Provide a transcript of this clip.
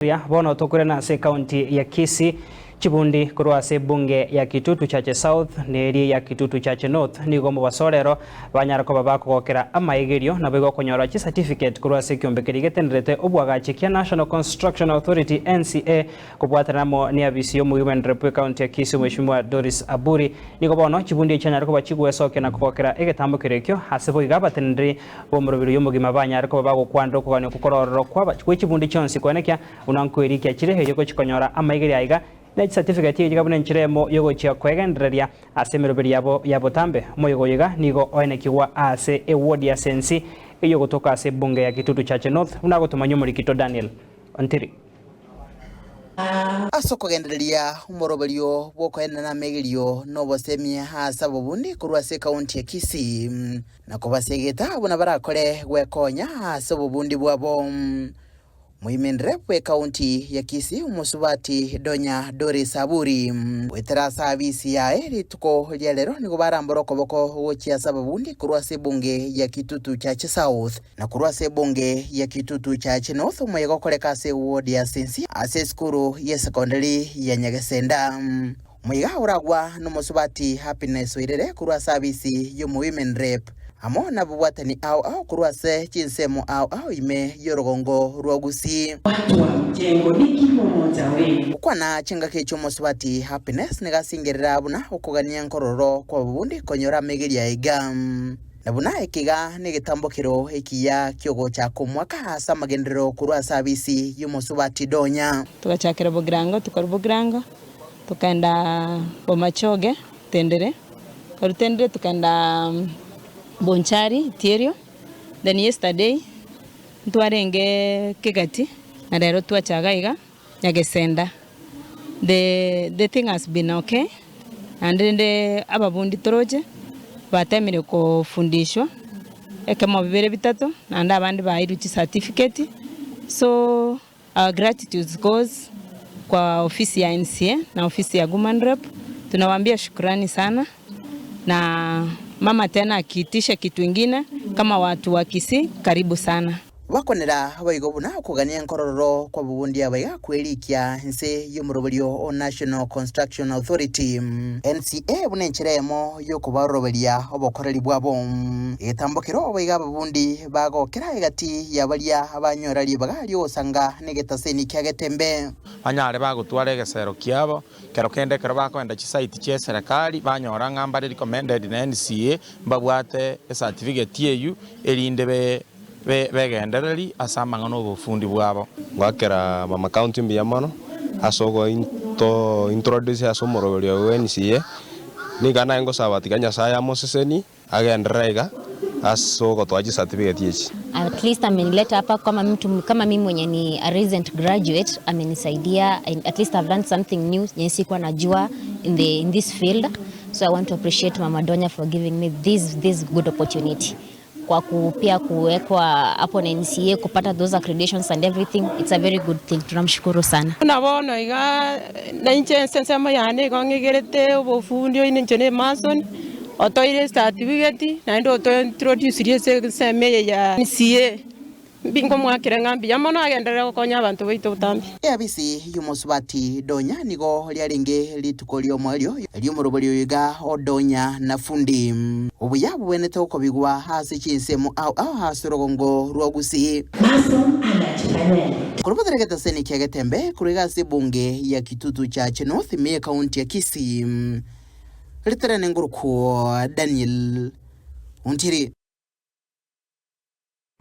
Bono tokorena ase ekaunti ya Kisii, chibundi korwa ase ebunge ya Kitutu Chache South na eria ya Kitutu Chache North nigo omobaso orero banyara koba bakogokera amaegerio naboigo okonyora chicertificate korwa ase ekiombe keria getenerete oboagachi kia National Construction Authority, NCA, kobwatana amo neabisi y'omogiman rep bw'ekaunti ya Kisii Omweshimiwa Doris Aburi. Nigo bono chibundi echi chianyare koba chigwesokia na kogokera egetambo keria ekio ase boigo abateneneri B'omorobiri oyio omogima banyare koba bagokwanera okogania okwo kore ororo kwaba gwe chibundi chionsi koenekia buna nkoerikia chire erio gochia konyora amaigerio aiga ne chisatifigeti echi iga buna enchera emo y'ogochia koegendereria ase emeroberi yabo ya botambe. Omoyega oyo iga nigo oenekigwa ase eward ya Sensi eyio ogotoka ase ebunge ya Kitutu Chache North buna agotomanywa omorikito Daniel Ontiri. Ase okogendereria omoroberio bw'okoenana amegerio na obosemia ase ababundi korwa ase ekaunti ya Kisii, na kobasegeta buna barakore gwekonya ase obobundi bwabo. Moimenere bw'ekaunti ya Kisii omosubati Donya Doris Aburi goetera ase abisi yaye rituko ria rero nigo barambora okoboko gochia ase ababundi korwa ase ebunge ya Kitutu Chache South na korwa ase ebunge ya Kitutu Chache North omoyega okoreka ase eward ya Sensi ase esukuru y'esekondari ya Nyagesenda. Moiga oragwa nomosubati Happiness Oirere korwa ase abisi y'omowomen rep, amo nababwatani ao ao korwa ase chinsemo ao ao ime y'orogongo rwa Gusii. Watu wa mjengo nikiwa mmoja wenu. Gokwana chingaki echi omosubati Happiness nigo asingerera buna okogania nkororo kw'ababundi konyora amegeria aiga, na buna ekiga negetambokero ekiya ki'ogochaka omwaka ase amagenderero korwa ase abisi y'omosubati Donya. Togachakera Bogirango, tokarwa Bogirango. Tokaenda Bomachoge, Tendere, korwa Tendere tokaenda Bonchari, Itierio, then yesterday ntwarenge Kegati na rero twacha iga iga Nyagesenda. The the thing has been okay, naende rende ababundi toroche batemire kofundishwa ekemo bibere bitato naende abande bairwe chicertificate so. Our gratitude goes kwa ofisi ya MCA na ofisi ya Woman Rep. Tunawaambia shukrani sana na mama tena akiitisha kitu ingine kama watu wa Kisii karibu sana. Bakonera boigo buna okogania enkorororo kw'ababundi aba iga kwerikia inse y'omoroberio o National Construction Authority, NCA, buna enchera eyemo y'okobaroroberia obokoreri bwabo. Egetambo kero boigo ababundi Bagokera egati ya baria banyora ribaga ri'ogosanga negetaseni kia Getembe. Banyare bagotwara egesero kiabo, kero kende ekero bakoenda chisaiti chi'eserekari banyora ng'a mbare recommended na NCA mbabwate ecertificate eyio erinde be begendereri ase amang'ana obofundi bwabo. Ngoakera mama county mbuya mono ase ogointo introduce ase omoroberio oyo bwa NCA, nigo naye ngosaba tiga Nyasaye amosesenie. Agenderere iga ase ogotoa chisatifigeti echi. At least amenileta hapa kama mtu kama mimi mwenye ni a recent graduate amenisaidia and at least I've learned something new yenye sikuwa najua in the in this field so I want to appreciate Mama Donya for giving me this this good opportunity kwa ku, pia kuwekwa hapo na NCA kupata those accreditations and everything it's a very good thing tunamshukuru sana. Buna bono iga nainche ense ensemo yane igo ng'igerete obofundi oine inche ne emason. Otoire esatifiketi naende otointroducirie ase ensemo eye ya NCA. Mbingomoakera ng'a mbuya mono agenderere gokonya abanto baito botambe. Eabisi y'omosubati Donya nigo riarenge rituko ri'omoerio ri'omorobori oyo iga o Donya na Fundi. Obuya bobwenerete gokobigwa ase chinsemo ao ao ase orogongo rwa Gusii. Mason anachikanyene. Korwa botere getaseni kia Getembe korwa iga ase ebunge ya Kitutu Chache North ime y'ekaunti ya Kisii. Ritere nengurukwo Daniel Ontiri.